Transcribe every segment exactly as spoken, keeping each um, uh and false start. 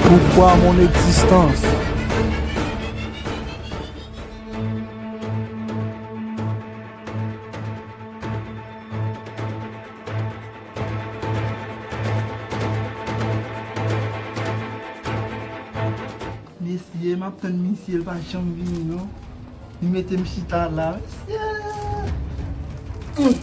Pourquoi mon existence? Mesye, m ap tann misye, l pa janm vini non. Li mete m chita la, mesye. Mm.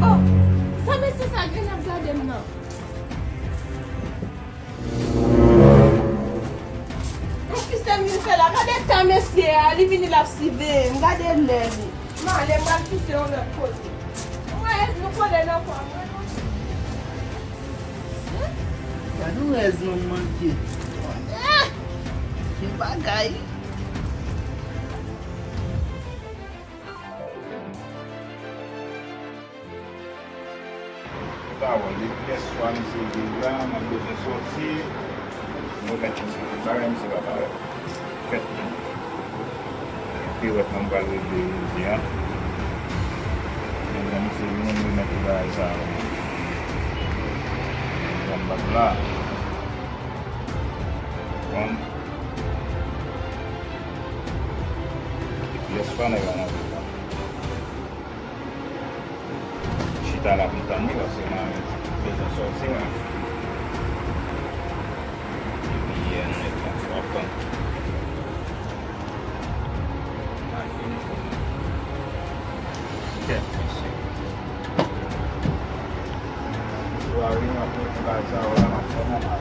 Oh, sa mesye sa gen ap gade m nan? Ou ki se m vin fè la? Gade tan mesye a, li vini l ap siveye m. Gade lè li. M ale, m al kite yon lòt kote. Mwen, nou konnen nan kwa mwen non. Gade yon rèz nonm manke. Ah! Ki bagay. Pawòl, depi yèswa misye vin la, m ap bezwen sòti, m remèt misye tout bagay, misye pa parèt. Fèt li. Te wè kòman m pral regle jodi a. Men jan misye vini, m remèt tout bagay sa yo. Jan m p ap la. Konprann? Depi yèswa nèg la nan vil la. Chita la pou m tann li, paske mwen bezwen sòti, mwen. Depi yè, nèg la, w ap tann. Kèt, mesye. Ou a vini, w ap mete bagay sa yo la, m ap fè nan la.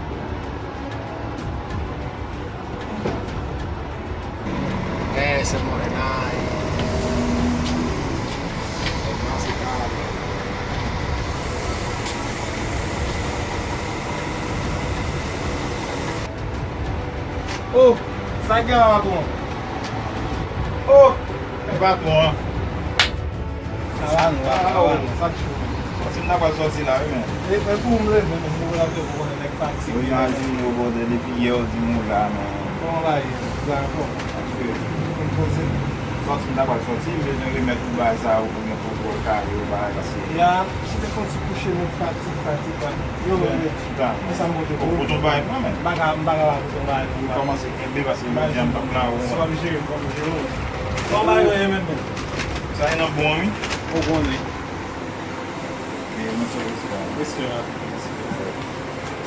Eh, se mwen la. Oh, sa gen la, patwon? Oh, e patwon an. Sa va nou, sa va nou. Sa k cho? Sòti m ta pral sòti la, wi, men. E, e pou m leve, men, m pou leve pou konnen nèg fatige. Ou imajine w, brother, depi yè w di m ou la, men. Kòman w la ye? Dakò. Paske m poze. Sòti m ta pral sòti, m bezwen remèt ou bagay sa yo pou gen kontwòl kare yo, bagay sa. Ya, si te fon ti kouche, men fatig, fatig, fatig. Yo, men, men. Chita. Men sa m pote pou ou. Ou pote yon bagay pou mwen, men. M pa ka, m pa ka pa pote yon bagay pou ou. Ou kòmanse kenbe, paske jodi a m p ap la, ou konprann. Fò m jere, fò m jere w. Bon, bagay yo ye menm, men. Sa e nan bon, wi. Ou konnen. Men, monchè, respè. Respè, respè.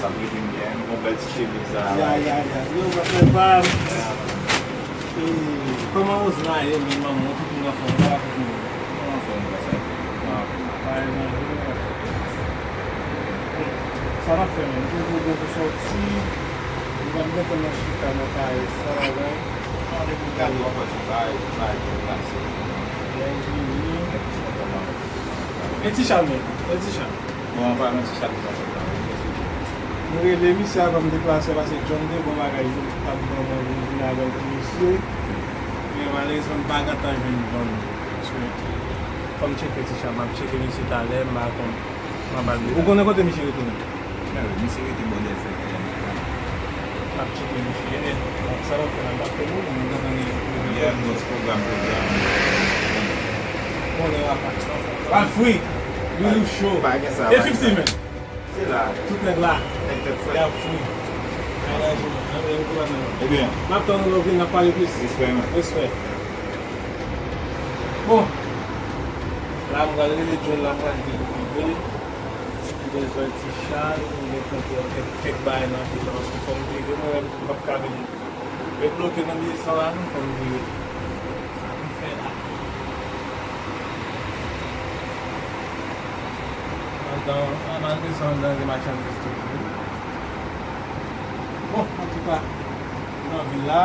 Sa m rete m byen, m gon bèl ti chemiz la. Ya, ya, ya. Yo, monchè, pa m. Ya. E, kòman Rosna ye, men, manman, ou tout moun anfòm, ou pa tout moun. Mwen anfòm, konsa. Sa n ap fè, men? Mwen te di w depi sòti, mwen pa t gentan nan chita nan kay sa, bagay. Non, depi w gade, w ap wè se bagay, bagay byen plase. Lè l vini. E ti chan menm, e ti chan. Bon, an palan ti chan, li pase tan. M rele misye avan m deplase, paske John te gon bagay, li t ap ban mwen, vin avè l pou misye. Men malerezman, m pa gentan jwenn John. Paske fò m tcheke ti chan, m ap tcheke misye talè, m pa konn. M ap al. Ou konnen kote misye rete menm? Men wi, misye rete bò dèyè sèkilè. M ap tcheke misye. Ebyen, sa w ap fè la, m ap fè nou, m gentan gen pwoblèm. Yeah, m gen ti pwoblèm, pwoblèm. Konnen w ap al. W al fri. Wi, ou cho. Pa gen sa. E fifty, men. Se la. Tout nèg la. Nèg tèt frèt. Y ap fri. Angaje nou. Angaje nou pou la menm. Ebyen. M ap tann ou lè w vin, n ap pale plis. Respè, men. Respè. Bon. La, m pral rele John la, m pral di l pou l vini. M bezwen ti chan, m bezwen kèk, kèk bagay nan vil la, paske fò m vire, mwen menm, m p ap ka vin ret bloke nan biye san la, non, fò m vire. Sa pou m fè la. Anndan, a, malgre sa, anndan gen machandiz tou. Bon, antouka, nan vil la,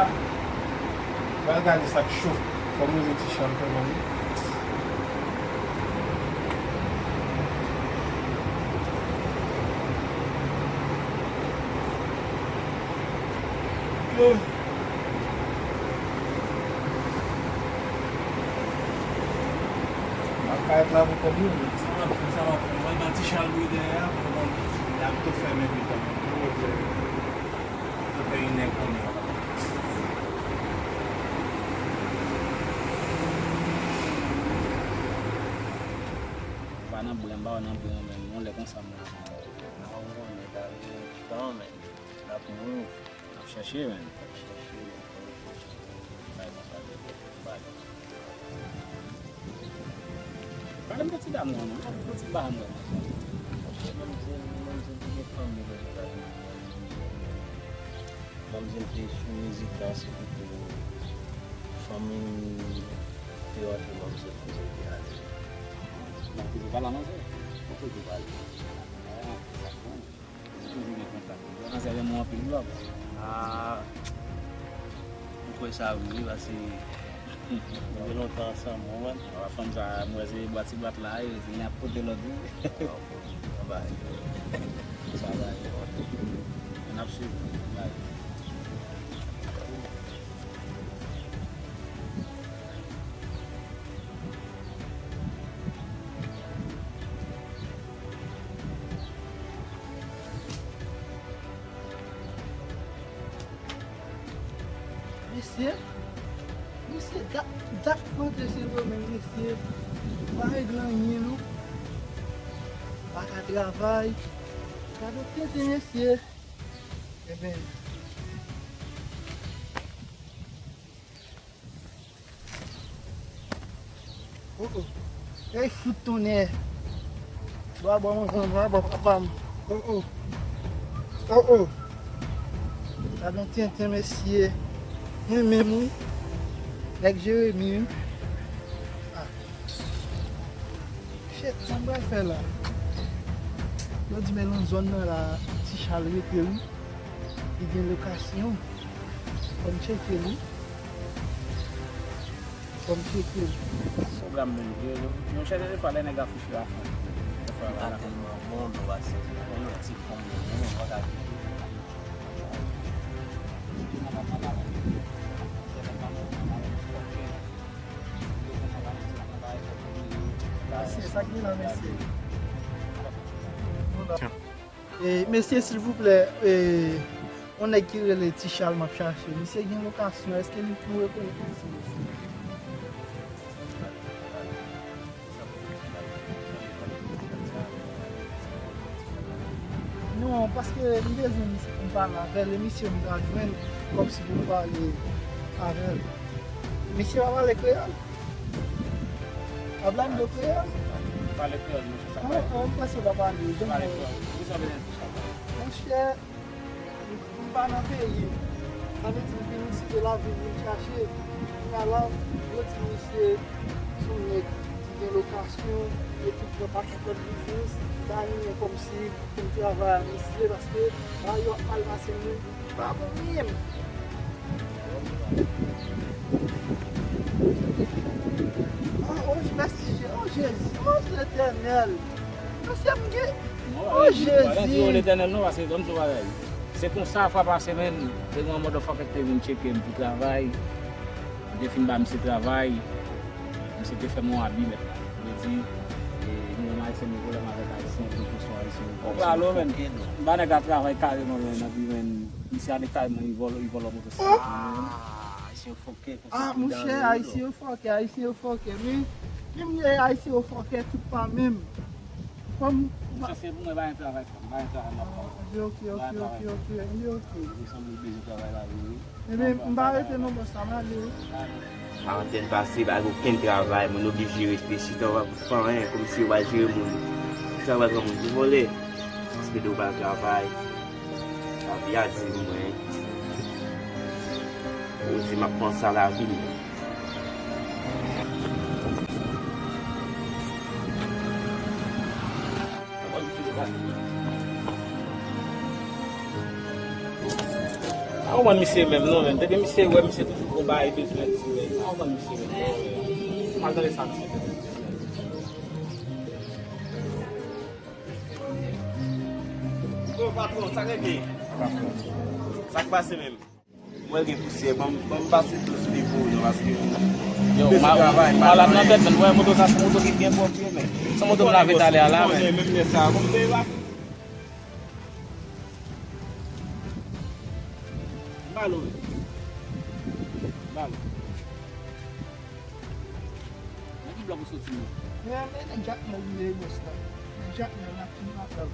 pral gade sa k cho. Fò m rele ti chan kanmenm. Yo. M ap ka ret la pou kòb yo, men. Sa m ap fè, sa m ap fè. Mwen pa ti Chalbridè a, bon, l ap tou fèmen pitan. Tou fè inè konnen. M pa nan bren, m pa nan bren, men yon lè konsa, mwen. Nan yon moman, ta vin tan, men. N ap move. N ap chèche, men. N ap chèche, men. Bay konsa, bay. Pale m de ti dam nan, non. Pale m de ti dam nan. Paske manmzèl, manmzèl te gen fanmi, men li pa gen fanmi. Manmzèl te sou mizik la, se pito fanmi te rantre manmzèl, manmzèl te ale. Bon, toujou pale a manzè? Mwen toujou pale. Ah, sa bon. Toujou gen kontak. Manzè renmen w anpil wi, papa. Ah, ou kwè sa vre wi, paske nou gen lontan ansanm, ou konprann? Ah, fanm sa, m wè se bwat, se bwat la, e, se li ap pote lòt wi. Anba, sa va, ann ap swiv, bay. Mesye, mesye, dat, dat m antre Sendomeng, mesye, pa regle anyen, non. Pa ka travay. Gade tenten, mesye. Eben, oh, oh. Ey, fout tonnè. Bò, bò, manzè, bò, bò, papa m. Oh, oh. Oh, oh. Gade yon tenten, mesye. Mwen menm, wi. Nèg Jeremi, wi. Ah. Shit, sa m pral fè la? Yo di men nan zòn nan la, Ti Chal rete, wi. Li gen lokasyon. Fò m tcheke, wi. Fò m tcheke. Pwogram menm vre, yo, yo chèche defwa lè nèg afiche a fon. Defwa la. Tèlman bon, nou pa sezi. Yon ti fanm, nou pa ka viv. Mesye, sa k gen la, mesye? E, mesye, silvouplè, e, yon nèg ki rele Ti Chal m ap chache. Misye gen lokasyon, èske nou, nou rekonèt misye, mesye? Non, paske m bezwen misye pou m pale avè l, e misye m ka jwenn kòmsi pou m pale avè l. Misye pa pale kreyòl? Hablando kreyòl? Pale kreyòl, monchè, sa pa. Ah, ah, m panse w pa pale. Pale kreyòl. Monchè, m pa nan peyi m. Sa vle di m vin isit de lavil vin chache. Kounya la, yo di misye se yon nèg ki gen lokasyon, epi pran pakèt lòt biznis. M ta renmen kòmsi pou m travay ak misye, paske bagay yo ap mal pase m, wi. Pa bon menm. Ah, oh, mèsi, Je-, oh, Jezi, oh, Letènèl. Mesye, m gen, oh, Jezi. Letènèl non, paske ban m di w bagay. Se konsa, fwa pase menm, te gen yon motherfucker ki te vin tcheke m pou travay. M te fin ba misye travay. Misye te fè m yon abi, mèt. Vle di, e, nou menm Ayisyen, nou pwoblèm avèk Ayisyen, nou konstwi Ayisyen. Ou pral, menm. M ba nèg la travay kareman, menm, epi, menm, misye ale kareman, li vòlò, li vòlò motosiklet mwen. Ah, Ayisyen yo fòkè, ah, monchè, Ayisyen yo fòkè, Ayisyen yo fòkè. Men, men, men, Ayisyen yo fòkè tout pa menm. Kòm, se pou mwen, pa gen travay, frè m, pa gen travay, m ap travay. Ok, ok, ok, ok, ok. Li sanble bezwen travay la, wi. Ebyen, m pa rete non, bòs la, m ale wi. Karantèn pase, pa gen okenn travay, moun oblije rete chita, w pa pou fè anyen, kòmsi yo pa jere moun. Travay granmoun, pou vòlè. Paske de w pa travay. Lavi a di mwen. Ou di m ap panse a lavi m. A, ou konprann misye menm non, menm. Depi misye wè misye toujou gon bagay bezwen di, menm. A, ou konprann misye menm non, menm. M al tande sa misye bezwen di. Bon, patwon, sa k rete? Sa k pase menm? Mwen gen pousyè, ban m, ban m pase dlo sou li pou ou non, paske m bezwen travay, m pa travay. Malad nan tèt, men, wè, moto sa, se moto ki byen pwòp, wi, men. Se moto m lave talè a la, men. Menm lè sa, bon, m te va. M ba l, wi. M ba l. Nan ki blòk ou soti, non? Men, men, nèg Jakmèl li ye, bòs la. Nèg Jakmèl, n ap fin ap la.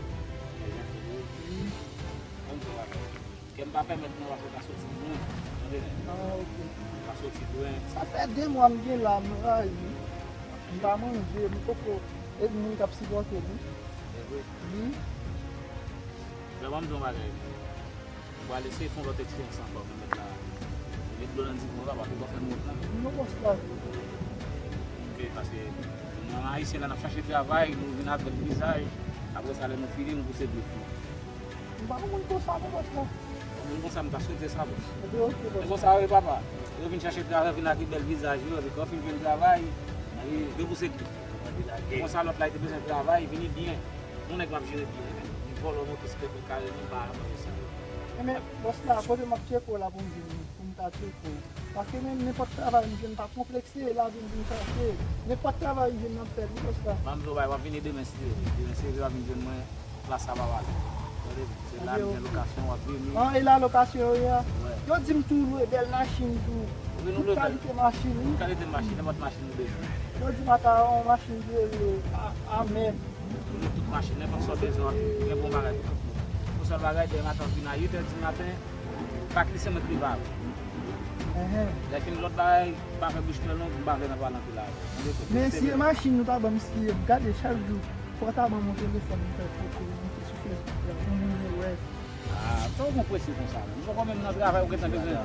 Nèg Jakmèl, wi. Wi. Ban m di w yon bagay. Kè m pa pèmèt mwen, paske w ka soti lwen. Tande, nèg. Ah, ok. Ou ka soti lwen. Sa fè de mwa m gen la, m rayi. M pa manje, m poko, e moun k ap sipòte m, wi. E vre. Wi. Frè, ban m di w yon bagay. Ou pral eseye fè yon lòt eksperyans ankò, mèt la. Ou met dlo nan divan la, pa pou fè nou wont la. Non, bòs la. Ok, paske nou, Ayisyen la, n ap chache travay, nou vin ak bèl vizaj. Apre sa, lè nou fini, nou pouse dlo fini. M pa konn moun konsa, non, bòs la. Moun konsa, m ta swete sa, bòs. Ebyen, ok, bòs. Se konsa, wi, papa. Yo vin chache travay, vin ak bèl vizaj yo, epi kan yo fin jwenn travay, yo pouse dlo. Konsa, lòt la, li te bezwen travay, vini byen. Yon nèg m ap jere byen, wi. Yon vòlò motosiklèt, mwen kare, mwen pa nan sa yo. Enben, bòs la, kote m ap tcheke w la pou m vin, pou m ta tcheke w? Paske menm nenpòt travay m jwenn, pa konplekse, lavi m vin chache. Nenpòt travay m jwenn, m ap fè l, wi, bòs la. Ban m di w bagay, w ap vini demen, si Dye vle. Demen, si Dye vle, w ap vin jwenn mwen, plas sa pa pale. Tande, se la m gen lokasyon, w ap vini. Ah, e la lokasyon yo ye a? Wè. Yo di m tou lwe bèl machin tou. Tout kalite machin, wi. Tout kalite machin, nenpòt machin ou bezwen. Yo di m ata yon machin dwe lwe. A-, amèn. Ou lwe tout machin, nenpòt sa w bezwen, w ap gen bon bagay pou tout moun. Yon sèl bagay, demen maten w vin a uit è di maten, pa klise mwen k rive avè w. Enhen. Lè fini lòt bagay, pa fè bouch mwen long, m pa vle nan pale anpil avè w. Men si e machin nou ta ban m, si e gade chak jou, fò w ta ban m yon telefòn pou fè foto, monte sou Facebook la, pou moun yo wè. Ah, sa w gon prese konsa, menm? M poko menm nan travay, ou gentan bezwen.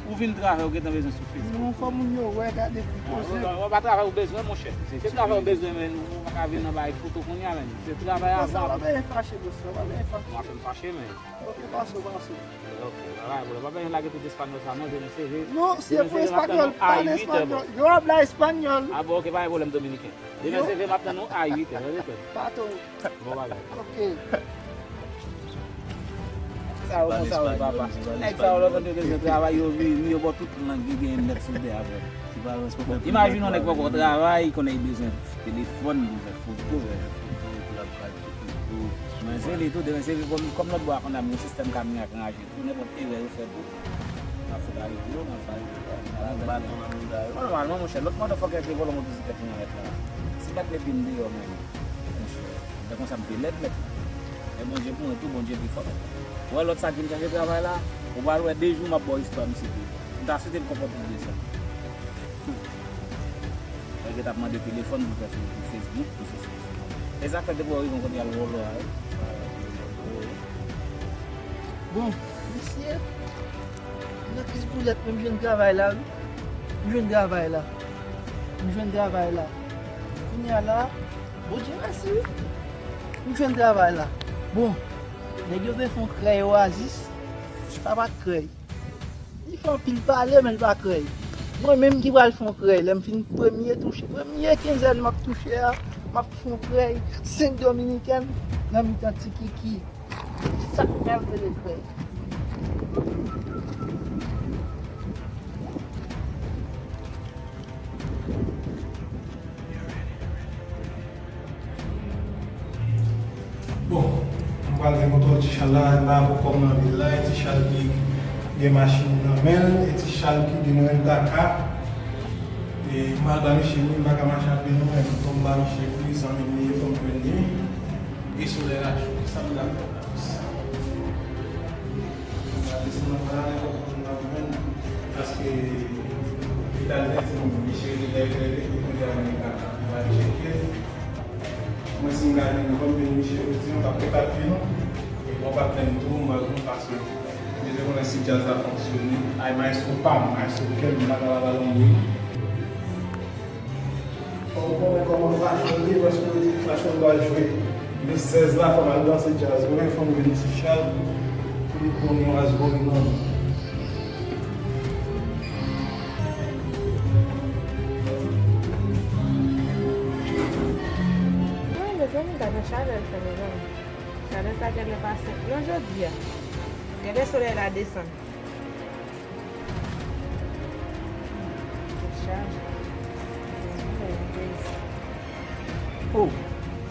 Ou vin travay, ou gentan bezwen sou Facebook. Non, fò moun yo wè, gade pou poze. Ou pa travay ou bezwen, monchè. Se travay ou bezwen, men ou pa ka vin nan bay foto kounye a, menm. Se travay avan. Konsa, pa bezwen fache, bòs la, pa bezwen fache. Ou pa fè m fache, men. Ok, pase, pase. Ok, pa gen pwoblèm. Pa bezwen lage tout espanyòl sa, non, demen se vre. Non, si e pou espanyòl, pale espanyòl. Yo ap la espanyòl. Ah bon, ok, pa gen pwoblèm, dominiken. Demen se vre, m ap tann ou a uit è, tande frè m. Pato. Bon bagay. Ok. Sa yo konsa, wi, papa. Nèg sa yo, lòt moun yo bezwen travay, yo vini, yo ba w tout lang ki genyen nèt sou tè a, frè. Imajine yon nèg poko travay, konnen li bezwen telefòn, li bezwen foto. Mwen se li tou, demen se li kòm, kòm lòt bò a konn ap gen yon sistèm kamyon ak ranje. Pou nenpòt erè yo fè tou, n ap fout arete yo, n ap arete yo, n ap baton nan mouda yo. Nòmalman, monchè, lòt motherfucker te vòlò motosiklèt mwen nan nèt la. Si m pa t mete m deyò menm, monchè, lè konsa m te lèd nèt la. Men Bondye pou mwen tou, Bondye pi fò nèt la. Ou wè lòt sa k vin chache travay la, ou pral wè de jou m ap ba w istwa misye tou. M ta swete l konpòte l de sa. Nèg yo t ap mande telefòn pou fè sou Facebook, pou fè sou. E sa k fè depi w rive yon kote y al vòlò a, wi. Bon, mesye, nan kis boulèt, men m jwenn travay la, wi. M jwenn travay la. M jwenn travay la. Kounye a la, Bondye mèsi, wi. M jwenn travay la. Bon, nèg yo vle fè yon krèy Oasis, sa pa t krèy. Li fè anpil pale, men l pa krèy. Mwen menm ki pral fè yon krèy, lè m fin premye touche, premye kenzèn m ap touche a, m ap fè yon krèy senk dominikèn nan mitan Ti Kiki. Sa k pral rele krèy. Bon, m pral gen kontwòl Ti Chal la, e pa pou kòm nan vil la, e Ti Chal ki gen machin nan men l, e Ti Chal ki gen rent a ka. E m al ba misye wi, m pa ka mache ak li non, men fò m ba misye wi, zanmi m li ye, fò m jwenn li. E solèy la cho, sa m ta fè? Paske li t al di m, misye li lè klere, li kounye a mwen ka, mwen ka tcheke. Mwen si m ka jwenn, fò m jwenn misye jodi a, m p ap retat li non. E bon patnè m tou, m pral konn pase. M bezwen konnen si djaz la fonksyone. Ay, maestro pa m, maestro kè m, m pa ka pa ba l yon bri. Fò m konnen kòman Fashion ye, paske yo di Fashion pral jwe le sèz la, fò m al danse djaz. Mwen menm fò m jwenn Ti Chal pou li konnen what's going on. Wi, mezanmi, gade yon chalè l fè, mezanmi. Chalè sa genlè pa senp non jodi a. Genlè solèy la desann. Oh,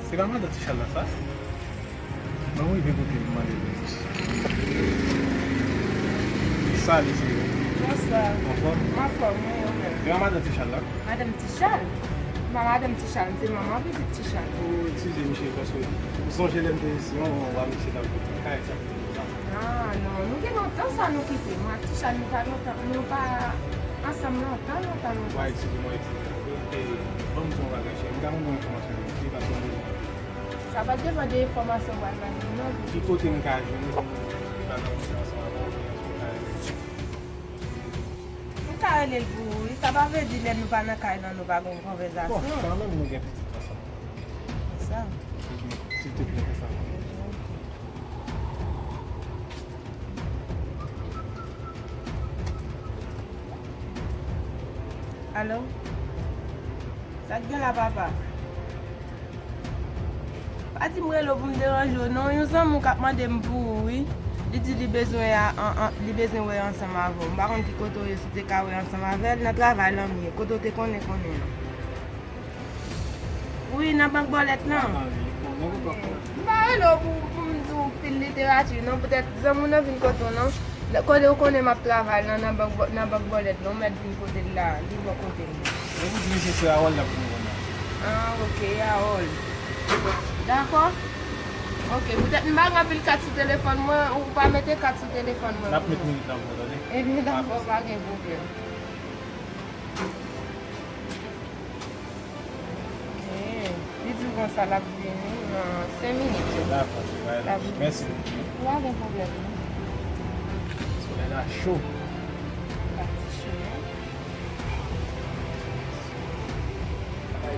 se pa madan Tichal la sa? Ban m rive kote l, m mande l. Salut, cheri. Bonswa. Anfòm? M anfòm, wi, ou menm? Se pa madan Tichal la? Madanm Tichal? M pa madanm Tichal, m se manman pitit Tichal. Oh, eskize m, cheri, paske m sonje lè m te isi, yon wa mesye t ap vin nan kay, sa fè m sa. Ah, non, nou gen lontan sa nou kite. Mwen ak Tichal, nou pa lontan, nou pa ansanm lontan, lontan, lontan. Wa, eskize mwen, eskize mwen. E, ban m di yon bagay, cheri. M ka mande yon enfòmasyon, cheri, paske m bezwen. Sa pa depann de enfòmasyon w pral mande m nan. Ki kote m ka jwenn li pou nou evanse ansanm avè w, oubyen si w ka rele m? M ka rele l pou ou, wi. Sa pa vle di lè nou pa nan kay lan, nou pa gen yon konvèzasyon. Bon, kanmenm nou gen pitit ansanm. Se sa. Ebyen, silteplè, fè sa pou mwen. Alo? Sa k gen la, papa? Pa di m rele w pou m deranje w, non. Yon zanmi w k ap mande m pou ou, wi. Li di li bezwen a, an, an, li bezwen wè ansanm avè w. M pa konn ki kote w ye, si w te ka wè ansanm avè l. Nan travay lan m ye, kote w te konnen, konnen an. Wi, nan bank bòlèt lan. M pa rele w pou, pou m di w pil literati, non. Poutèt zanmi w nan vin kote w, non. Kote w konnen m ap travay lan, nan bank bò-, nan bank bòlèt lan, ou mèt vin kote l la, li bò kote m. Mwen pou di misye se Harold l ap vin konnen. Ah, ok, Harold. Dakò. Ok, poutèt m pa gen anpil kat sou telefòn mwen, ou pa mete kat sou telefòn mwen. N ap met minit nan pou nou, tande? Ebyen, dakò, pa gen pwoblèm. Ok. Li di w konsa l ap vini nan senk minit. Dakò, cheri. L ap vini. Mèsi. Pa gen pwoblèm, non. Solèy la cho. Pati cho, non.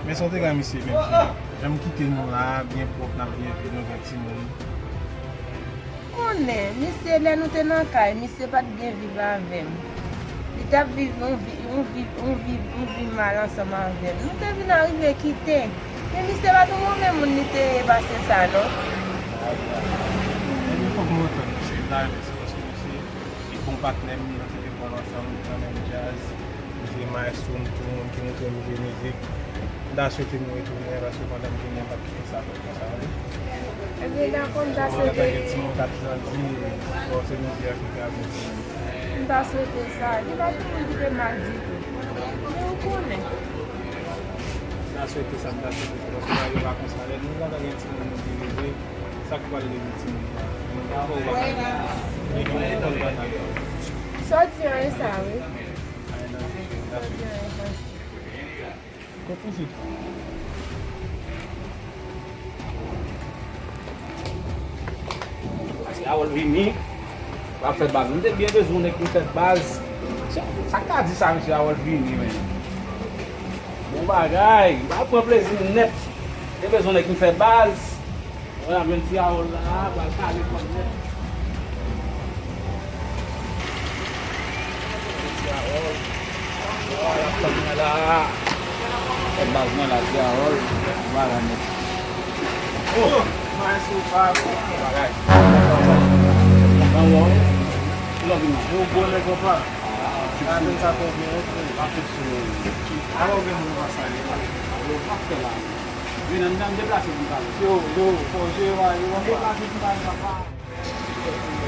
Men sa w te ka misye menm, cheri. Jan m kite nou la, byen pwòp, n ap byen viv, nou gen timoun. Konnen, misye, lè nou te nan kay, misye pa t byen viv avè m. Li t ap viv yon vi, yon vi, yon vi, yon vi mal ansanm avè m. Nou te vin arive kite. Men misye pa t yon move moun, li te ye pase sa, non. Ebyen, fòk mwen rekonèt misye, m ta renmen se paske misye se bon patnè m, nou te vin pran ansanm, nou te nan menm djaz. Misye maestro m tou, moun ki montre m jwe mizik. M ta swete m retounen, paske pandan m vini an, m pa t kite sa fèt konsa, wi. Ebyen, dakò, m ta swete. Antanke timoun k ap grandi, bon, se mizik ki kraze timoun. M ta swete sa. Li pa t yon moun ki te mal ditou. Men ou konnen. M ta swete sa, m ta swete sa. Paske bagay yo pa konsa. Lè nou kontan gen timoun, nou dirije, sa k pral leve timoun nan? Nou pa fè w bagay. Li gen yon bon bagay. Sa w di an, e sa, wi. Sa w di an, e sa. Kote w ye? Ti Harold vini, w ap fè baz. M te byen bezwen nèg pou fè baz. Sa k ta di sa, mesye Harold vini, men. Bon bagay, m ap pran plezi nèt. Te bezwen nèg pou fè baz. Wè, ap jwenn ti Harold la, pral kale kò l nèt. Ti Harold. Wè, l ap tann mwen la. Fè baz mwen la, ti Harold. Vwala nèt. Oh, maestro, pa bon bagay. Ban wè. Kilè w vin la? Yo, bon nèg, papa. Apèn sa konbyen, ok. Pa fèt sou. Alò, gen moun pa salye. Yo, pa fè la. Vin, ann, ann deplase pou n pale. Yo, yo, fò jere bagay yo, papa. Deplase pou n pale, papa.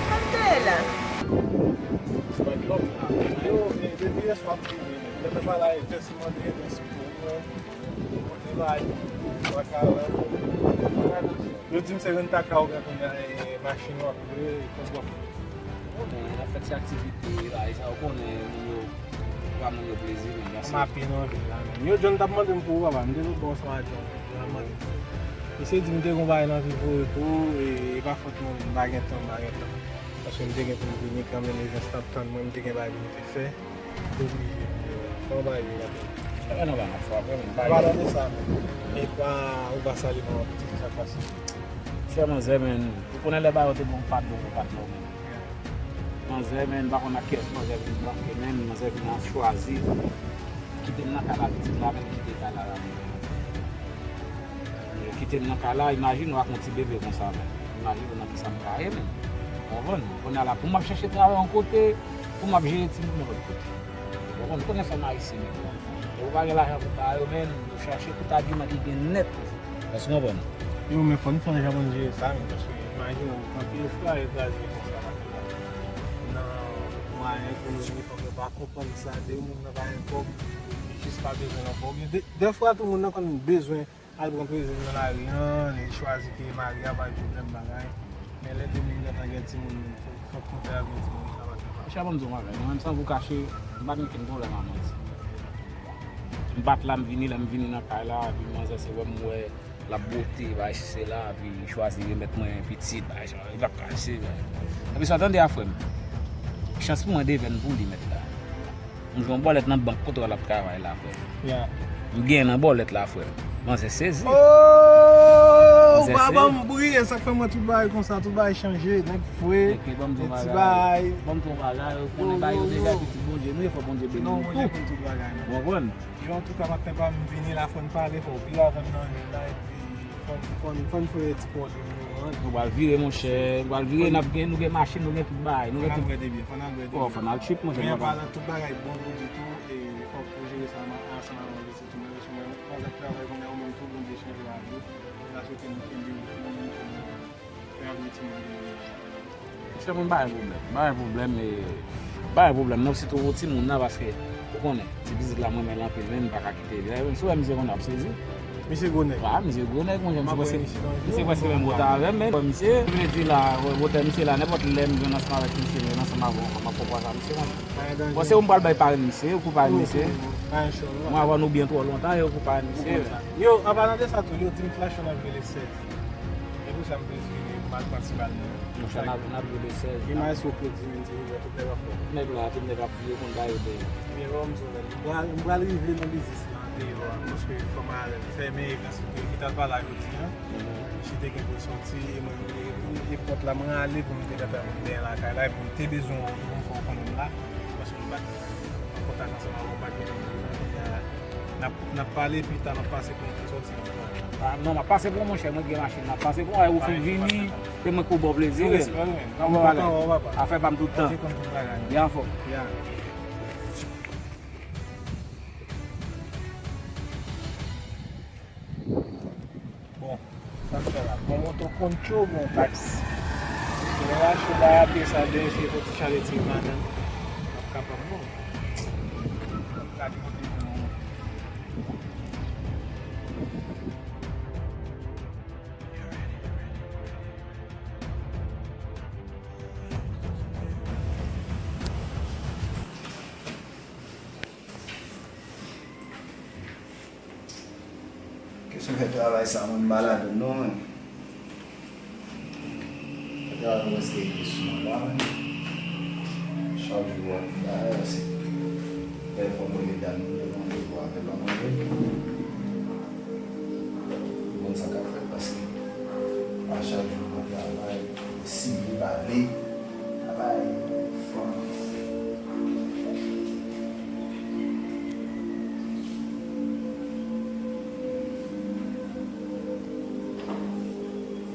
Sa k te ye la? Yo, e, depi yè swa m te vini. Lè m te pale avèk Jès, m mande Jès pou mwen. Mwen te bay, mwen ka wè. Yo di m se rent a kay ou gen kounye a, e, machin w ap lwe, e, kòb w ap fè. Bon, men, n ap fè ti aktivite, bagay sa, ou konnen, moun yo, ba moun yo plezi, men, mèsi. M ap nan vil la, men. Yo, John t ap mande m pou ou, papa. M te lòt bò ansanm ak John. John ap mande m pou ou. Misye di m te gen yon bagay nan vi voye pou ou, e, e pa fòt mwen, m pa gen tan, m pa gen tan. Paske m te gen pou m vini kanmenm, e Jès t ap tann mwen, m te gen bagay pou m te fè. Te oblije vini, men. Fè yon bagay vini apre. Sa gen nan bagay, fò apre, men. M pa tande sa, men. E pa, ou pa salye manman pitit, sa k pase? Chè manzè, men. Ou konnen lè bagay yo te bon, ou pa t bon, ou pa t bon, men. Manzè, men, m pa konn ak kiyès manzè vin pran, men manzè vin chwazi kite m nan kay la, pitit la, men kite kay la, la, men. Yo kite m nan kay la, imajine w ak yon ti bebe konsa, men. Imajine w nan kisa m ka ye, men. Ou konprann? Kounye a la, pou m ap chèche travay yon kote, pou m ap jere timoun yon lòt kote. Ou konprann? Konnen fanm ayisyen, men. Yo pa gen lajan pou ba yo, men yo chache tout agiman ki gen nèt. Èske w konprann? Yo, men fò n fè yon jan pou n jere sa, men, paske imajine w, anpil fwa yo kraze konsa. Nan mwayen ekonomi, fòk yo pa konprann sa, de moun nan pa gen kòb, jis pa bezwen nan kòb. Gen de, dèfwa tou moun nan konn bezwen al pran plezi nan lari an, li chwazi peye mari a, pa gen pwoblèm bagay. Men lè de moun gentan gen timoun, fòk, fòk konpè a vin di moun sa pa fè pa. Monchè, ban m di w yon bagay, mwen menm san vou kache, m pa t gen okenn pwoblèm a manti. M pa t la, m vini, lè m vini nan kay la, epi manzè se wè m wè l ap bwote, bagay si se la, epi chwazi remèt mwen pitit, bagay sa, li p ap kache, bagay. Epi sa, tande a frè m. Chans pou mwen devèn pou li mèt la. M jwe yon bòlèt nan bank kote w al ap travay la, frè. Yeah. M genyen nan bòlèt la, frè. Manzè sezi. Oh, ou pa ban m bri, e sa k fè m wè tout bagay konsa, tout bagay chanje, nèg fre, nèg ti bagay. Ban m di w yon bagay, ou konnen bagay yo deja pitit Bondye, nou e fò Bondye beni nou tou. Ou konprann? Jan tou ka maten pa m vini la, fò n pale, fò w vin avè m nan vil la, epi fò n, fò n, fò n fè ti pòdou nou an. Nou pral vire, monchè, nou pral vire, n ap gen, nou gen machin, nou gen tout bagay, nou gen tout. Fò n al bwè de byen, fò n al bwè de byen. Fò n al trip, monchè. Men anpalan tout bagay bon pou di tou, e fòk pou jere sa ansanm avè w, se tou, men manzè k travay kounye a, ou menm tou, Bondye chanje lavi w, m ta swete nou kenbe w, pou nou fè avni timoun nou yo. Monchè, mwen pa gen pwoblèm. Pa gen pwoblèm, e, pa gen pwoblèm non, sitou pou timoun nan, paske, ou konnen, ti pitit la, mwen renmen l anpil, men m pa ka kite li. Si w wè misye konnen, w ap sezi. Misye gwo nèg. Wa, misye gwo nèg, monchè, misye prèske, misye prèske menm wotè avè m, men, misye, m vle di la, wotè misye la, nenpòt lè m jwenn ansanm avèk misye, m jwenn ansanm avè w, m ap konprann sa, misye, monchè. Bon, se ou m pral bay parenn misye, ou pou parenn misye. Mwen avè nou byen twò lontan, e ou pou parenn misye. Yo, an palan de sa tou, yo di m Flachon ap jwe le sèz. E pou sa m plis vini, m al pran ti bal nan. Monchè, n ap, n ap jwe le sèz. Imaj sou kredi, men, ti Joseph, tout nèg ap fè. Nèg la, tout nèg ap, yo konn ba yo de. Ebyen, bon, m di w, m pral, m pral rive nan biznis la, andeyò a, paske fò m al fèmen, epi ansuit, ki t al pale a jodi a. Misye te gen pou l soti, e mwen, e, e, e pòt la, mwen ale pou m te ka fè moun dèyè lakay la, epi m te bezwen w tou pou m fè w konnen m la, paske m pa t an kontak ansanm avè w, m pa t gen moun nan, kounye a, n ap, n ap pale pita, m ap pase pou m soti. Ah, non, m ap pase pou w, monchè, mwen gen machin, m ap pase pou w, ou fin vini, se mwen ki ba w plezi, wi. Yo respè, wi. Nan pwoblèm. Afè pa m tout tan. Ou te konn tout bagay. Li anfòm. Ya. Bon, sa m fè la. Bon, moto konn cho, bon, taksi. Lè la cho la, apre sa, de se fò ti chale ti madanm. Ap kapab, non. Gade kote nou. Kesyon fè travay sa, mwen m pa ladann non, mwen. Fè travay mwen prèske rive sou mwen la, mwen. Chak jou w ap bay, se lè fò mwen medam yo mande pou avè l pa manje. Konn sa k ap fèt, paske a chak jou mwen travay, si li pale, travay fanm.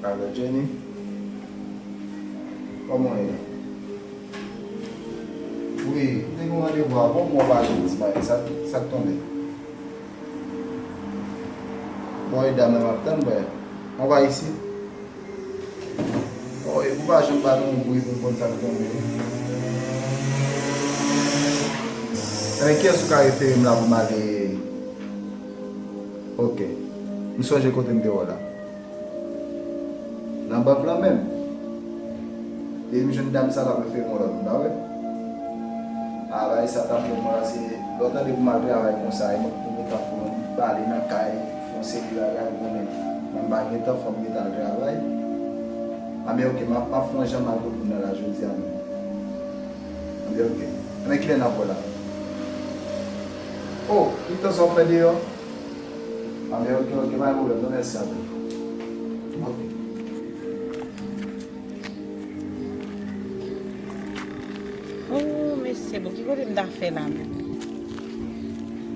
Alò, Jenny, kòman w ye? Wi, ou te gen yon randevou avè m, mwen pa jwenn ti bagay. Sa, sa k tonbe? Bon, e dam nan m ap tann, bwè. Anba isit. Oh, epi ou pa janm ba nou yon bri pou m konn sa k tonbe. Ebyen, kiyès ou ka refere m la pou m ale? Ok. M sonje kote m te wè w la. Nan bank lan menm. Depi m jwenn dam sa, l ap refere m yon lòt moun, pa vre? A, bagay sa t ap fè m la, se lè w tande pou m al travay konsa, e mwen pou m gentan fè yon bale nan kay, fè yon seri bagay, ou konnen, mwen m pa gen tan, fò m gentan al travay. Anben, ok, m ap, m ap fè yon jan m al kot moun nan la jodi a menm. Anben, ok. Anben, kilè n ap wè la? Oh, ki tan sa w fè deyò? Anben, ok, ok, pa gen pwoblèm, non, mèsi anpil. Ok. Oh, mesye, bon, ki kote m ta fè la menm?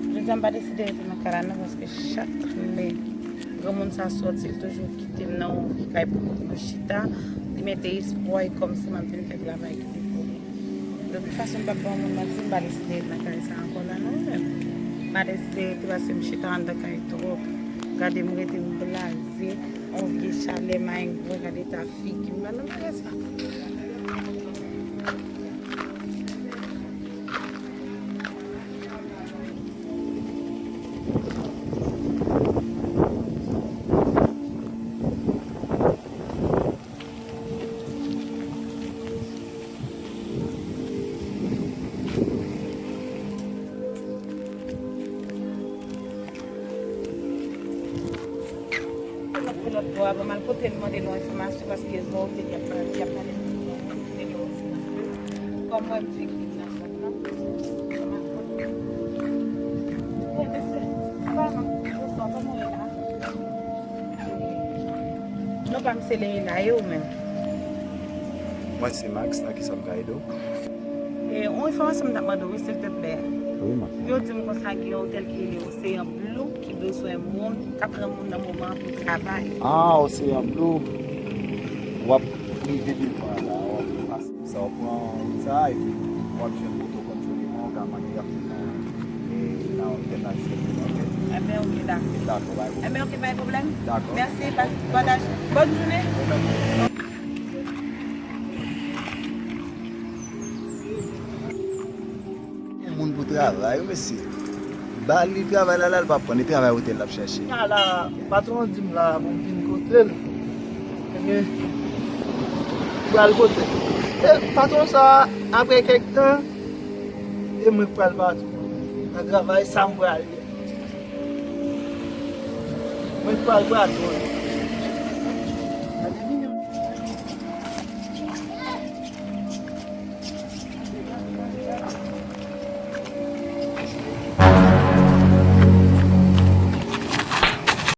Jodi a m pa deside rete nan kay la non, paske chak lè granmoun sa sòti, li toujou kite m nan yon vye kay pou m chita, li mete espwa e kòmsi m ap vin fè travay ki te pou li. De tout fason, m p ap ba yon moun manti, m pa deside ret nan kay sa ankò la non, menm. M pa deside rete paske m chita anndan kay twòp. Gade m rete m blaze, yon vye chalè mayengwen, gade eta figi m. Nan malè sa. Lòt bò a, ban m al kote l mande l yon enfòmasyon, paske lè w te di ap pale, y ap pale de yon enfòmasyon. Kòm mwen, m viktim nan zòn nan. Ban m al kote l. Wi, mesye, kòman, bonswa, kòman w ye la? Non pa m se Leila, e ou menm? Mwen se Max, nan kisa m ka ede w? E, yon enfòmasyon m t ap mande w, wi, silteplè. Wi, ma. Yo di m konsa gen yon otèl ki rele Ocean Blue ki bezwen moun, k ap pran moun nan moman an pou travay. Ah, Ocean Blue. W ap rive devan la, w ap pase. Sa w pran wout sa a, epi w ap jwenn wout ou kontwole, men w ka mande y ap mennen w, e, nan otèl la dirèkteman, oke? Enben, oke, dakò. Dakò, bay pwoblèm. Enben, oke, bay pwoblèm. Dakò. Mèsi, pa-, pataje. Bòn jounen. Gen moun pou travay, wi, mesye. Ba li travay la, la, l pa pran, e travay otèl l ap chèche. Ala, patwon an di m la pou m vin kote l. Ebyen, m pral kote l. E patwon sa, apre kèk tan, e mwen k pral patwon. Nan travay sa m pral ye. Mwen k pral patwon.